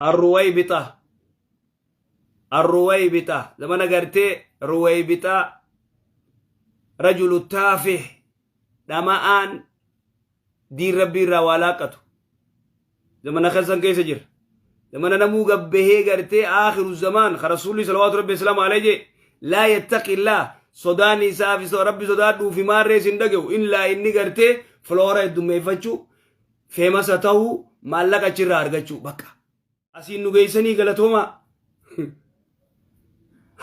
Arruwaybixa. Arruwaybixa. Zamana gartee Ruwaybixa. Rajulu taafih. Dhama'aan diin rabbii irraa waa laaqqatu. Zamana keessan keessa jira. Zamana namuu gabbahee gartee aakhiru zamaan ka rasuulli salawaatu rabbi islaamu alayhi jee laa yattaqillaa sodaan isaa fi rabbi sodaadhuu fi maarree isin dhaga'u illaa inni gartee filoora heddummeeffachuu feemasa ta'uu maallaqa achirraa argachuu bakka. Asiin nu geessanii galatoomaa.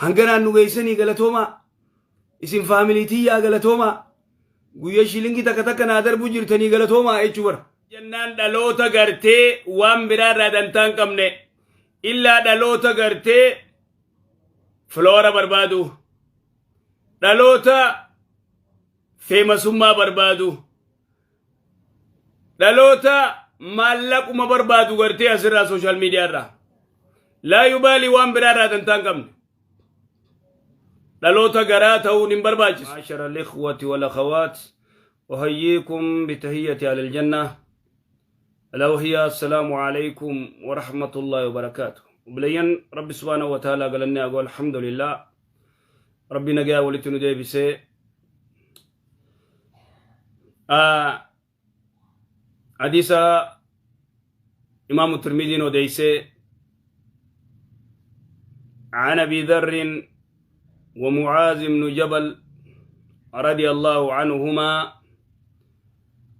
Hanganaan nu geessanii galatoomaa. Isin faamilii tiyyaa galatoomaa. Guyya shilingii takka takka naa darbuu jirtanii galatoomaa jechuu bara. Jennaan dhaloota gartee waan biraa irraa dantaa hin qabne illaa dhaloota gartee filoora barbaadu. Dhaloota feemasummaa barbaadu. Dhaloota maallaquma barbaadu gartee asirraa sooshaal miidiyaa irraa. Laa yubaalii waan biraa irraa dantaa hin qabne. Dhaloota garaa ta'uun hin barbaachisu. Maashara al-ikhwati wal akhawaat uhayyiikum bitahiyyati ahlil jannah. Alaa wahiya assalaamu alaykum wa rahmatullahi wa barakaatu. Obboleeyyan Rabbi subhaanahu wa ta'aalaa galanni haa ga'u alhamdulillah. Rabbi nagayaa walitti nu deebisee. Hadiisa Imaamu Tirmiziin odeessee عن أبي ذر ومعاذ بن جبل رضي الله عنهما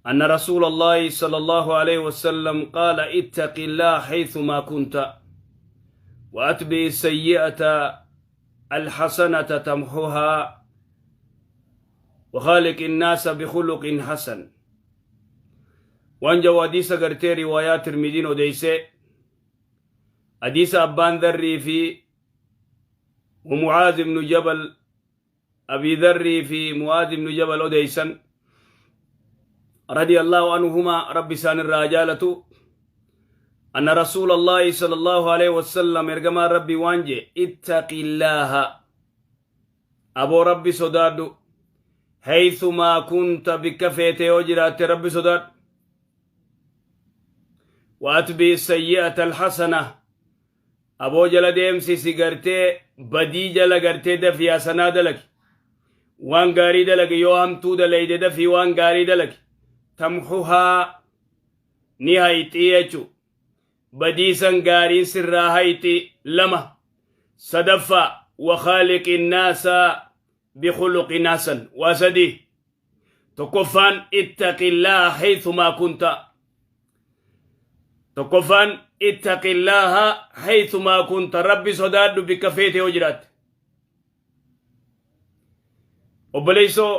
أن رسول الله صلى الله عليه وسلم قال اتق الله حيثما كنت وأتبع السيئة الحسنة تمحها وخالق الناس بخلق حسن. وان جو حديث غرتي روايات ترمذي وديسه حديث أبان ذري في ومعاذ بن جبل أبي ذري في معاذ بن جبل أديسا رضي الله عنهما ربي سان الرجالة أن رسول الله صلى الله عليه وسلم إرجما ربي وانجي اتق الله أبو ربي صداد حيثما كنت بكفيت وجرات ربي صداد وأتبي السيئة الحسنة أبو جل ديمسي سيغرتي بدي جل غرتي دفي حسنة دلك وان غاري دلك يو همتو دليد دفي وان غاري دلك تمحوها ni hayxii jechu badiisan gaariin sirraa hayti lama sadaffaa wakhaaliqi naasa bikhuluqin hasan waa sadii tokkoffaan ittaqillaaha haythumaa kunta tokkoffaan ittaqillaaha haythumaa kunta rabbi sodaadhu bikka feete yoo jiraatte obboleessoo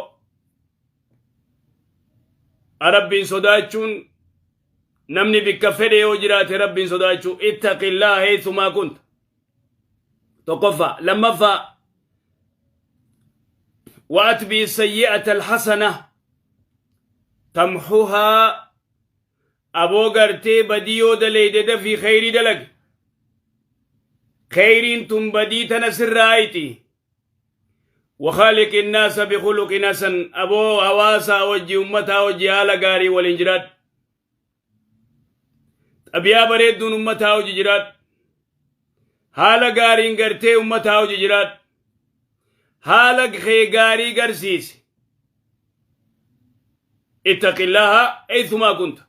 Rabbiin sodaachuun namni bikka fedhe yoo jiraate Rabbiin sodaachuu ittaqillaa heessumaa kunta. Tokkoffaa lammaffaa وأتبي السيئة الحسنة تمحوها أبو غرتي بديو دليد في خيري دلق خيرين تم بدي تنسر رايتي وخالق الناس بخلق حسن أبو هواسا وجي أمتا وجي haala gaarii waliin jiraadhu. Xabiyaa bareedduun ummataa hojii jiraadhu. Haala gaariin gartee ummataa hojii jiraadhu. Haala kee gaarii garsiisi. Ittaqillaaha eessumaa kunta.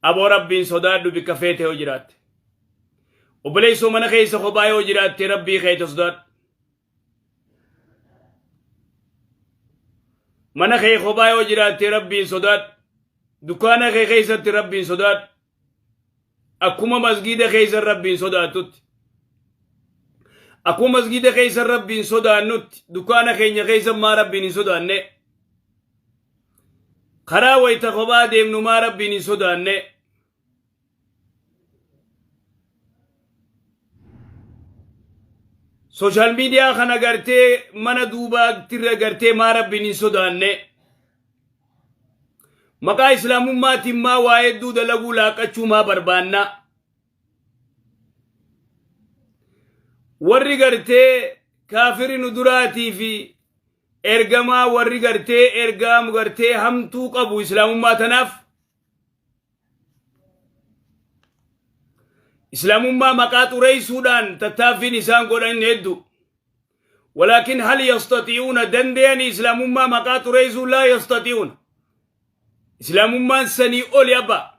Aboo rabbiin sodaadhu bikka feete yoo jiraatte. Obboleessoo mana keessa kophaa yoo jiraatte rabbii keete sodaadhu. Mana kee kophaa yoo jiraatte rabbiin sodaadhu. Dukkaana kee keessatti rabbiin sodaadhu. Akkuma masgiida keessa rabbiin sodaattutti. Akkuma masgiida keessa rabbiin sodaannutti dukkaana keenya keessa maa rabbiin hin sodaanne. Karaa wayita kophaa deemnu maa rabbiin hin sodaanne. Sooshaal miidiyaa kana gartee mana duubaattirra gartee maa rabbiin hin sodaanne. Maqaa islaamummaatiin maa waa hedduu dalaguu laaqachuu maa barbaanna. Warri gartee kaafiri nu duraatii fi ergamaa warri gartee ergaamu gartee hamtuu qabu islaamummaa tanaaf. Islaamummaa maqaa xureessuudhaan tattaaffiin isaan godhan hedduu. ولكن هل يستطيعون dandayanii islaamummaa maqaa xureessuu? لا يستطيعون. Islaamummaan sanii oli abba.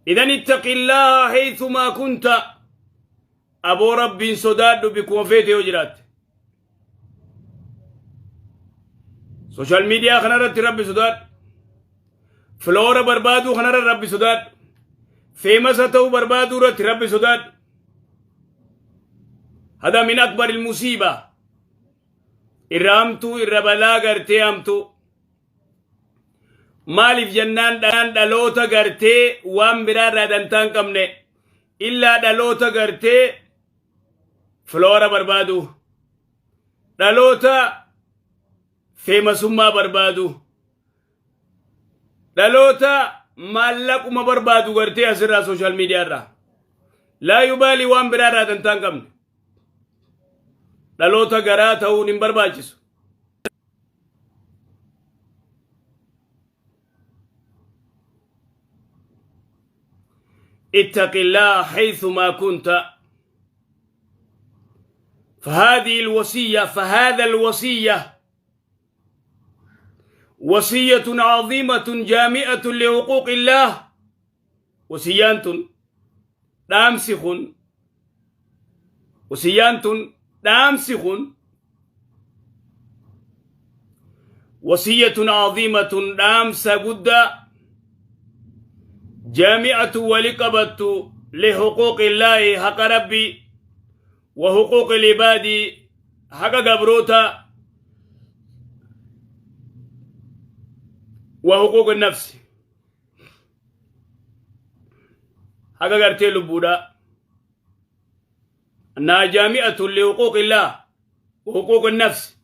إذن اتق الله حيثما كنت. Aboo, Rabbiin sodaadhu bikkuma feete yoo jiraatte. Social media kanarratti Rabbi sodaadhu. Follower barbaaduu kanarra Rabbi sodaadhu. Famous ta'uu barbaaduu irratti Rabbi sodaadhu. هذا من أكبر المصيبة. Irra hamtuu, irra balaa gartee hamtuu. Maaliif jennaan, dhaan dhaloota gartee waan biraarraa dantaa hin qabne, illaa dhaloota gartee follower barbaadu, dhaloota famousummaa barbaadu, dhaloota maallaquma barbaadu gartee asirraa social mediarraa لا يبالي, waan biraarraa dantaa hin qabne, dhaloota garaa ta'uun hin barbaachisu. اتق الله حيثما كنت. فهذه الوصية، فهذا الوصية وصية عظيمة جامعة لحقوق الله. Wasiyyaan tun, dhaamsi kun, wasiyyaan tun, dhaamsi kun, وصية عظيمة, dhaamsa guddaa, جامعة walitti لحقوق الله, haqa Rabbii, وحقوق العباد, haqa gabrootaa, وحقوق النفس, haqa gartee lubbuudha. أنها جامعة لحقوق الله وحقوق النفس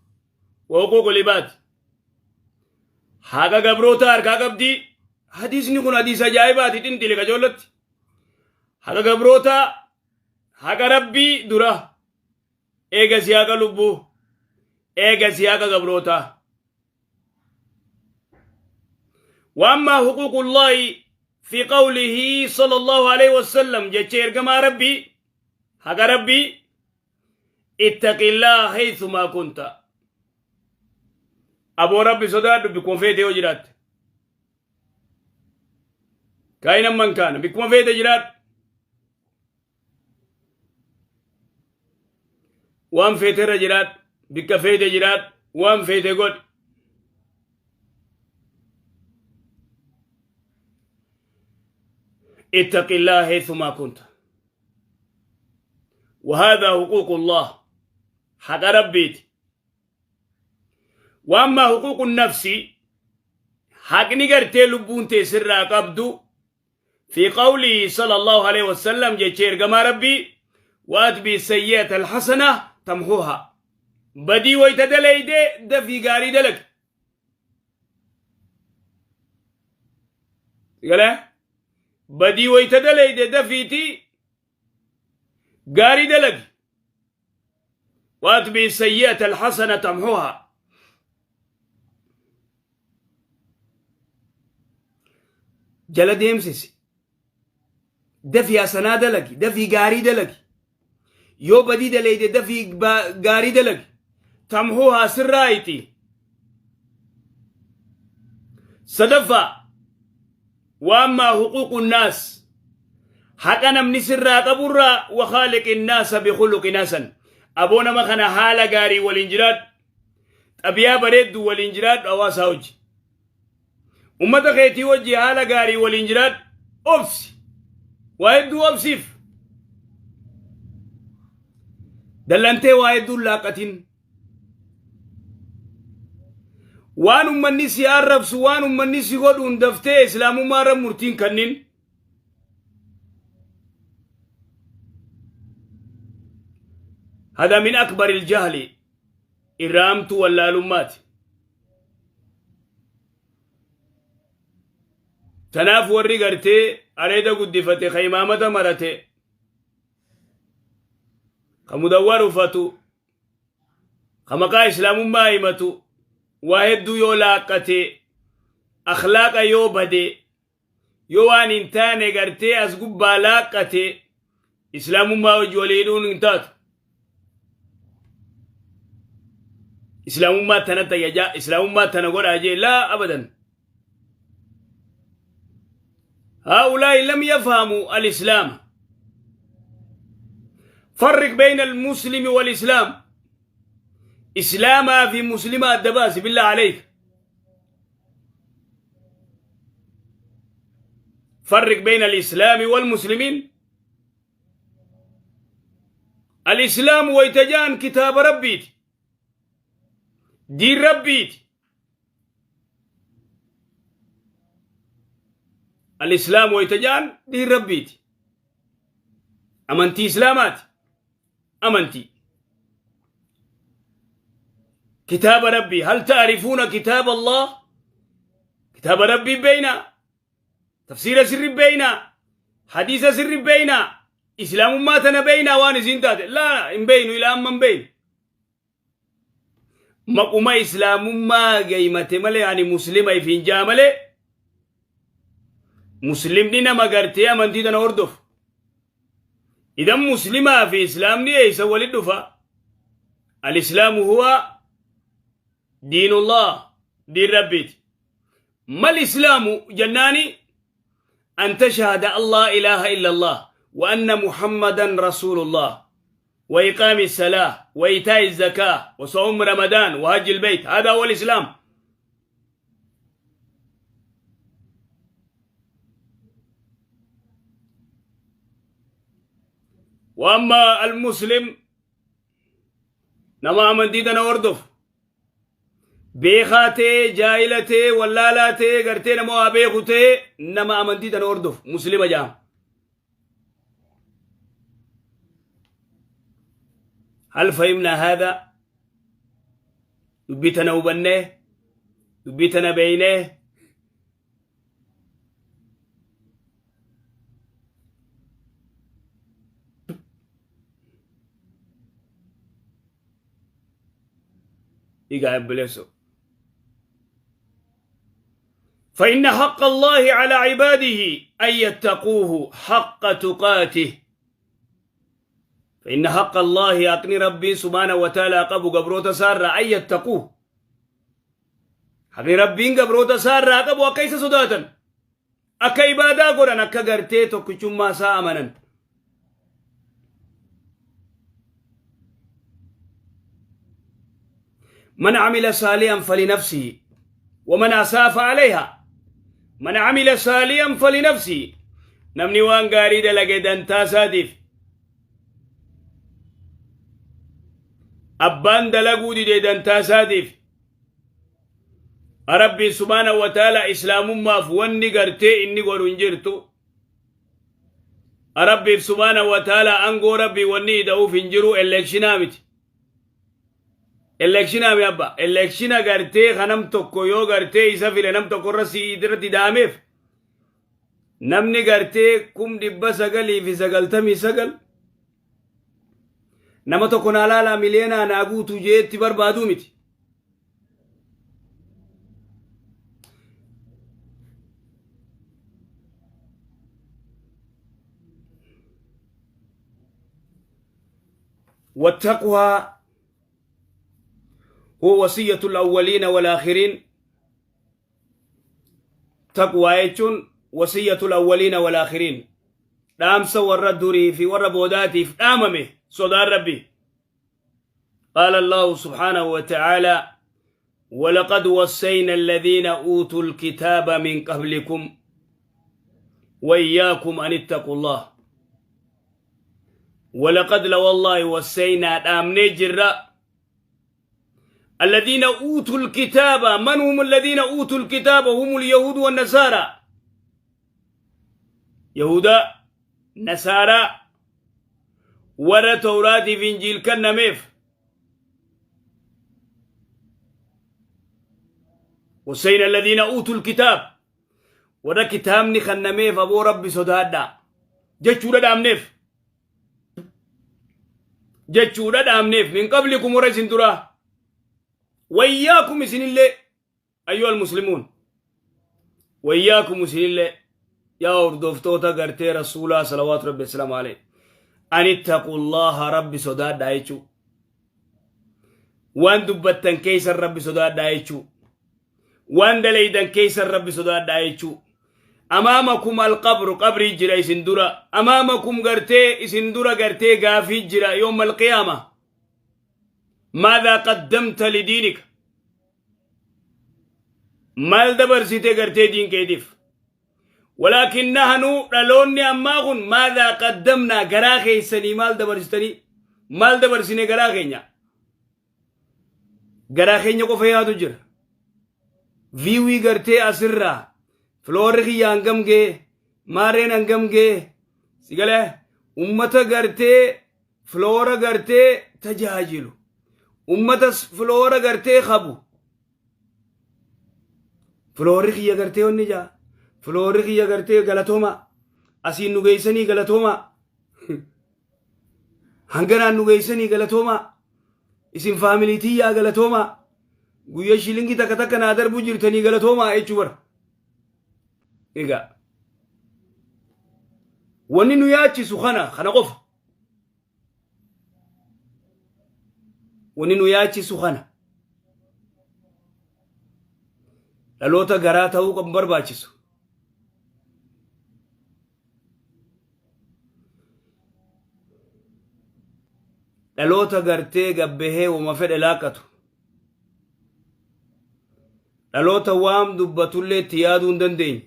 وحقوق العباد. Haqa gabrootaa harkaa qabdi. Hadiisni kun hadiisa ajaa'ibaati. Xinxile kajoollatti. Haqa gabrootaa, haqa Rabbii dura, eegasi haqa lubbuu, eegasi haqa gabrootaa. وأما حقوق الله في قوله صلى الله عليه وسلم, jecha ergamaa Rabbii, haqa Rabbii, اتق الله حيثما كنت. Aboo, Rabbi sodaadhu bikkuma feete yoo jiraatte. كائنا من كان, bikkuma feete jiraadhu, waan feeterra jiraadhu, bikka feete jiraadhu, waan feete godhi. اتق الله حيثما كنت. وهذا حقوق الله, حق ربيت. وأما حقوق النفس, haqni gartee lubbuun teessirraa qabdu, في قوله صلى الله عليه وسلم, jecha ergamaa Rabbii, وأتبع السيئة الحسنة تمحها. Badii wayta dalayde dafii gaarii dalag galee. Badii wayta dalayde dafiiti gaarii dalag. وأتبع السيئة الحسنة تمحها. Jala deemsisi, dafii hasanaa dalagi, dafii gaarii dalagi. Yoo badii dalayde dafii gaarii dalagi, تمحها, sirraayiti. Sadaffaa, وأما حقوق الناس, haqa namni sirraa qaburraa, وخالق الناس بخلق حسن. Aboo, nama kana haala gaarii waliin jiraadhu, xabiyaa bareeddu waliin jiraadhu. Hawaasaa hojii, ummata keetii wajji haala gaarii waliin jiraadhu. Obsi, waa hedduu obsiif. Dallantee waa hedduun laaqatin. Waan ummanni si arrabsu, waan ummanni si godhuun daftee islaamummaa irra murtiin kannin. هذا من أكبر الجهل. Irra hamtuu wallaalummaati. Tanaaf warri gartee areeda guddifate, ka imaamata marate, ka mudawwar uffatu, ka maqaa islaamummaa himatu, waa hedduu yoo laaqqate, akhlaaqa yoo bade, Yoo waan hin taane gartee as gubbaa laaqqate, islaamummaa hojii walii hidhuun hin taatu. Islaamummaa tana tayyajaa, islaamummaa tana godhaa jee, laa abadan. هؤلاء لم يفهموا الإسلام. فرق بين المسلم والإسلام. إسلاما في مسلمة الدباس، بالله عليك فرق بين الإسلام والمسلمين. الإسلام ويتجان كتاب ربيت، دين ربيت. الإسلام ويتجان دين ربيت، أمنتي إسلامات، أمنتي كتاب ربي. هل تعرفون كتاب الله؟ كتاب ربي بينا، تفسير سر بينا، حديث سر بينا، إسلام ما بينا وان زنتات لا إن بين إلى أمن بين maquma islaamummaa geeymate malee, ani muslima ifin jaa malee, muslimni nama gartee amantii tana hordofu. Idan muslimaa fi islaamni eeysa walit dhufa? الإسلام هو دين الله، دين ربيت. ما الإسلام جناني؟ أن تشهد أن لا إله إلا الله وأن محمدا رسول الله وإقام الصلاة وإيتاء الزكاة وصوم رمضان وحج البيت. هذا هو الإسلام. وأما المسلم nama amantii tana hordofu, beekaa ta'ee, jaahila ta'ee, wallaalaa ta'ee, gartee nama waa beeku ta'ee, nama amantii tana hordofu muslima jedhama. هل فهمنا هذا؟ Dubbii tana hubannee? Dubbii tana beeynee? Egaa obboleessoo. فإن حق الله على عباده أن يتقوه حق تقاته. فإن حق الله، haqni ربي سبحانه وتعالى qabu gabroota isaarraa، أن يتقوه، haqni Rabbiin gabroota isaarraa qabu akka isa sodaatan, akka ibaadaa godhan, akka gartee tokkichummaa isaa amanan. من عمل صالحا فلنفسه ومن أساء فعليها. من عمل صالحا فلنفسه، namni waan gaarii dalage dantaa isaatiif. Abbaan dalaguu dide dantaa isaatiif. Rabbiin سبحانه وتعالى islaamummaaf wanni gartee inni godhu hin jirtu. Rabbiif سبحانه وتعالى angoo Rabbii wanni ida'uuf hin jiru. Election miti, election mi abba, election gartee kanam tokko yoo gartee isa file nam tokko irra si irratti daameef, namni gartee 999,000 nama tokko naa laalaa miliyoonaa naa guutuu jeetti barbaaduu miti. والتقوى هو وصية الأولين والآخرين. تقوى jechuun وصية الأولين والآخرين، dhaamsa warra durii fi warra boodaatiif dhaamame sodaan Rabbi. قال الله سبحانه وتعالى: ولقد وصينا الذين أوتوا الكتاب من قبلكم وإياكم أن اتقوا الله. ولقد لوالله وصينا dhaamnee jirra الذين أوتوا الكتاب. من هم الذين أوتوا الكتاب؟ هم اليهود والنصارى. يهودا نصارى warra Tawraatii fi Injiil kennameef. وصينا الذين أوتوا الكتاب، warra kitaabni kennameef, aboo Rabbi sodaadhaa jechuudha dhaamneef, jechuudha dhaamneef. من قبلكم، warra isin duraa، وإياكم isinillee، أيها المسلمون، وإياكم isinillee. Yaa hordoftoota gartee Rasuulaa salawaatu Rabbi wasalaamu alayhi. An ittaqullaha, Rabbi sodaadhaa jechuu. Waan dubbattan keessan Rabbi sodaadhaa jechuu. Waan dalaydan keessan Rabbi sodaadhaa jechuu. Amaamakum alqabru, qabrii jira isin dura. Amaamakum, gartee isin dura gartee gaafii jira yooma alqiyaama. Maadaa qaddamta lidiinika? Maal dabarsite gartee diin keetiif? Walaakin nahnu, dhaloonni ammaa kun, maadaa qaddamnaa? Garaa keessanii maal dabarsitanii? Maal dabarsine garaa keenya? Garaa keenya qofa yaadu jira. View gartee asirraa followerri kiyya hangam ga'e, maarreen hangam ga'e, sigalee ummata gartee follower gartee tajaajilu, ummata follower gartee qabu. Followerri kiyya gartee onni jaa, followerri kiyya gartee galatooma, asiin nu geessanii galatooma, hanganaan nu geessanii galatooma, isin family tiyyaa galatooma, guyya shilingii takka takka naa darbuu jirtanii galatooma jechuu bara. Egaa wanni nu yaachisu kana kana qofa. Wanni nu yaachisu kana. Dhaloota garaa ta'uu qabu barbaachisu. Dhaloota gartee gabbahee wama fedhe laaqatu. Dhaloota waam dubbatullee itti yaaduu hin dandeenye.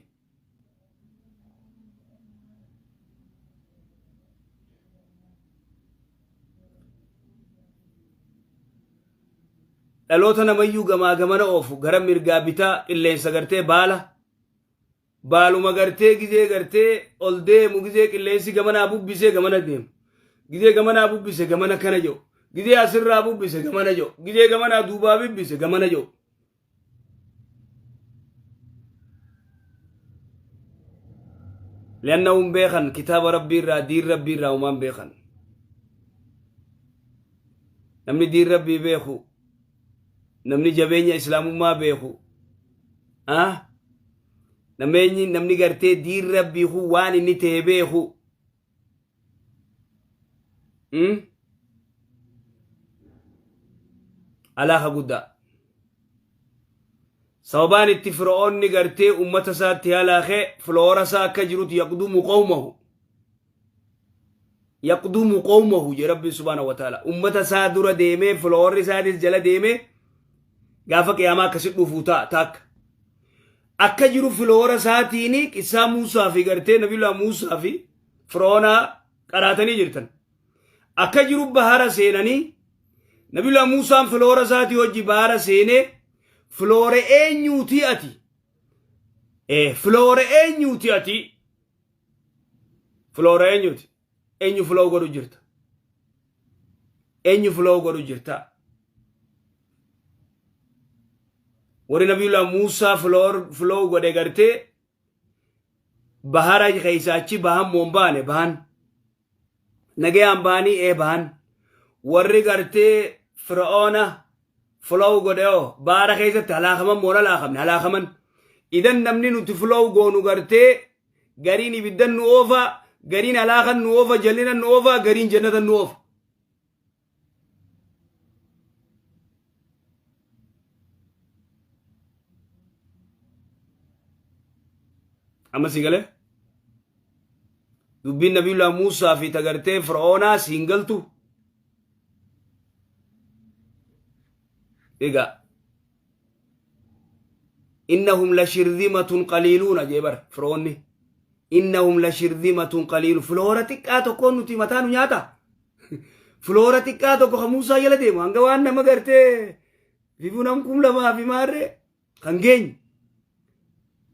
Dhaloota namayyuu gamaa gamana oofu, gara mirgaa bitaa qilleensa gartee baala baaluma gartee gizee gartee ol deemu, gizee qilleensi gamanaa bubbisee gamana deemu, gizee gamanaa bubbise gamana kana jedhu, gizee asirraa bubbise gamana jedhu, gizee gamanaa duubaa bubbise gamana jedhu. Li'annahum beekan kitaaba Rabbii irraa, diin Rabbii irraa umaan beekan. Namni diin Rabbii beeku, namni jabeenya islaamummaa beeku, namni namni gartee diin Rabbii kun waan inni ta'e beeku, alaaka guddaa. Sababaan itti Fir'oonni gartee ummata isaatti halaakee follower isaa akka jirutti yaqdumu qawmahu. Yaqdumu qawmahu jedhe Rabbiin subhaanahu wa ta'ala. Ummata isaa dura deemee followerri isaatis jala deemee gaafa qiyaamaa akkasi dhufuu ta'a takka. Akka jiru follower isaatiin qissaa Muusaa fi gartee Nabiyyullah Muusaa fi Fir'oonaa qaraatanii jirtan. Akka jiru bahara seenanii Nabiyyullah Muusaan follower isaatii hojii bahara seenee, "Follower eenyuutii ati? Follower eenyuuti ati? Follower eenyuuti? Eenyu follow godhu jirta? Eenyu follow godhu jirta?" Warri Nabiyyullah Muusaa follow godhe gartee bahara keessaa achi bahan moon baane? Bahan. Nagayaan bahanii? Ee, bahan. Warri gartee Fir'oona follow godhe oo bahara keessatti halaakaman moon halaakamne? Halaakaman. Idan namni nuti follow goonu gartee gariin ibiddan nu oofa, gariin halaakan nu oofa, jallinan nu oofa, gariin jannatan nu oofa. Amma si galee? Dubbiin Nabiyyullah Muusaa fi tagartee Fir'oonaa siin galtu? Egaa innahum la shirzimatun qaliiluuna jee bar Fir'oonni. Innahum la shirzimatun qaliilu, follower xiqqaa tokkoon nuti mataa nu nyaata. Follower xiqqaa tokko kan Muusaa jala deemu hanga waan nama gartee fifuu nam 2000 fi maarree kan geenye.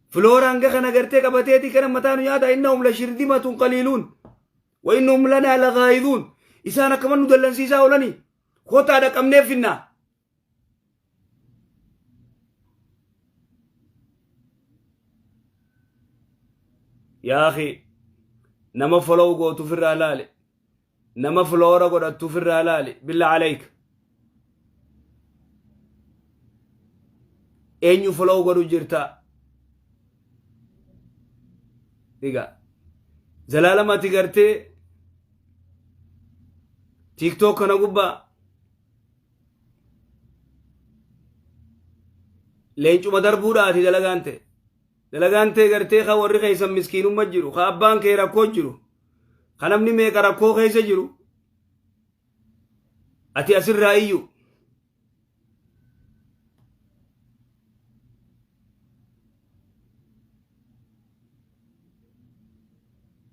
Follower hanga kana gartee qabateeti kana mataa nu nyaata. Innahum la shirzimatun qaliiluun wa innahum lanaa lagaayiduun, isaan akkaman nu dallansiisaa oolanii, kootaa dhaqabnee finnaa. Yaa akhi, nama follow gootu ofirraa laale, nama follower godhattu ofirraa laale. Billa alayka, eenyu follow godhu jirta? Egaa zalaalama ati gartee TikTok kana gubbaa leencuma darbuudha ati dalagaan ta'e. Dalagaan ta'e gartee ka warri keessan miskiinumma jiru, ka abbaan kee rakkoo jiru, ka namni meeqa rakkoo keessa jiru. Ati asirraa iyyu.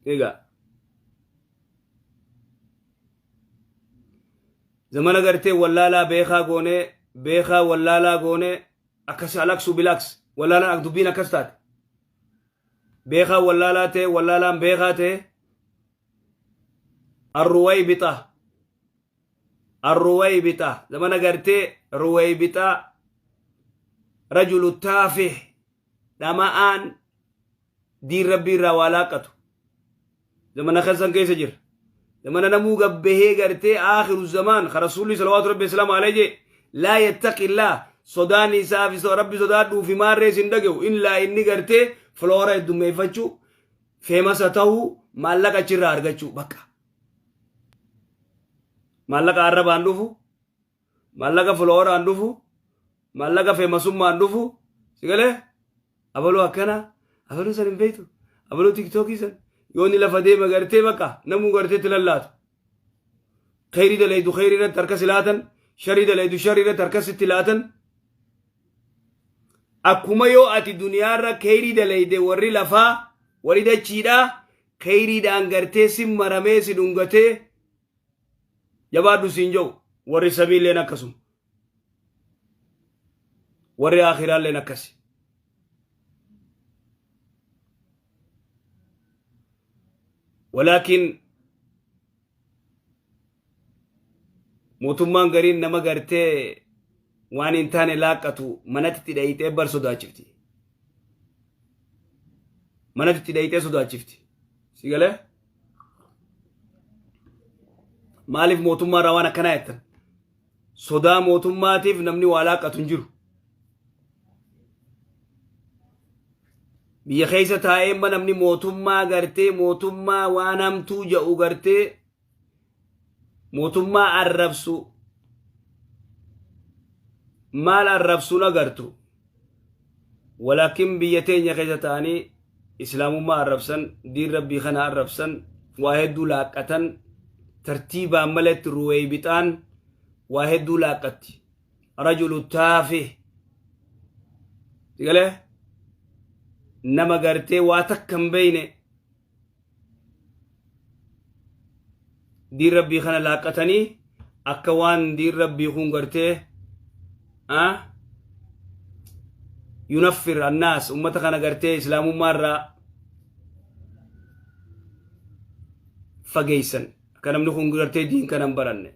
Egaa zamana gartee wallaalaa beekaa goonee, beekaa wallaalaa goonee, akkas alaksu bilaks wallaalaan dubbiin akkas taate. Beekaa wallaalaa ta'e, wallaalaan beekaa ta'e. Arruwaybixa, arruwaybixa, zamana gartee ruwaybixa, rajulu taafih, dhama'aan diin rabbii irraa waa laaqqatu. Zamana keessan keessa jira. Zamana namuu gabbahee gartee aakhiru zamaan ka rasuulli salawaatu rabbi islaamu alayhi jee laa yattaqillaa, sodaan isaa fi rabbi sodaadhuu fi maarree isin dhaga'u illaa inni gartee filoora heddummeeffachuu, famous ta'uu, maallaqa achirraa argachuu bakka. Maallaqa arrabaan dhufu, maallaqa followeraan dhufu, maallaqa famousummaan dhufu, si galee abaluu akkana, abaluu san hin beektu, abaluu TikTokii san yoo inni lafa deema gartee bakka namuu gartee itti lallaatu. Kheyrii dalaydu kheyrii irratti harka si laatan, sharii dalaydu sharii irratti harka sitti laatan. Akkuma yoo ati duniyaarra kheyrii dalayde warri lafaa warri dachiidhaa kheyriidhaan gartee si maramee si dhungatee jabaadhu siin jedhu, warri samiilleen akkasuma. Warri aakhiraalleen akkasi. Walaakin mootummaan gariin nama gartee waan hin taane laaqqatu manatti itti dhayixee bar sodaachifti. Manatti itti dhayixee sodaachifti. Si galee? Maaliif mootummaa irraa waan akkanaa jettan? Sodaa mootummaatiif namni waa laaqqatu hin jiru. Biyya keessa taa'ee amma namni mootummaa gartee mootummaa waan hamtuu jedhu gartee mootummaa arrabsu maal arrabsuun agartu. Walaakin biyya teenya keessa ta'anii islaamummaa arrabsan, diin rabbii kana arrabsan, waa hedduu laaqqatan, tartiibaan maletti ruweeybixaan waa hedduu laaqqatti. Rajulu taafih. Sigalee nama gartee waa takka hin beeyne diin rabbii kana laaqqatanii akka waan diin rabbii kun gartee yunaffir annaas, ummata kana gartee islaamummaa irraa fageessan, akka namni kun gartee diin kana hin baranne.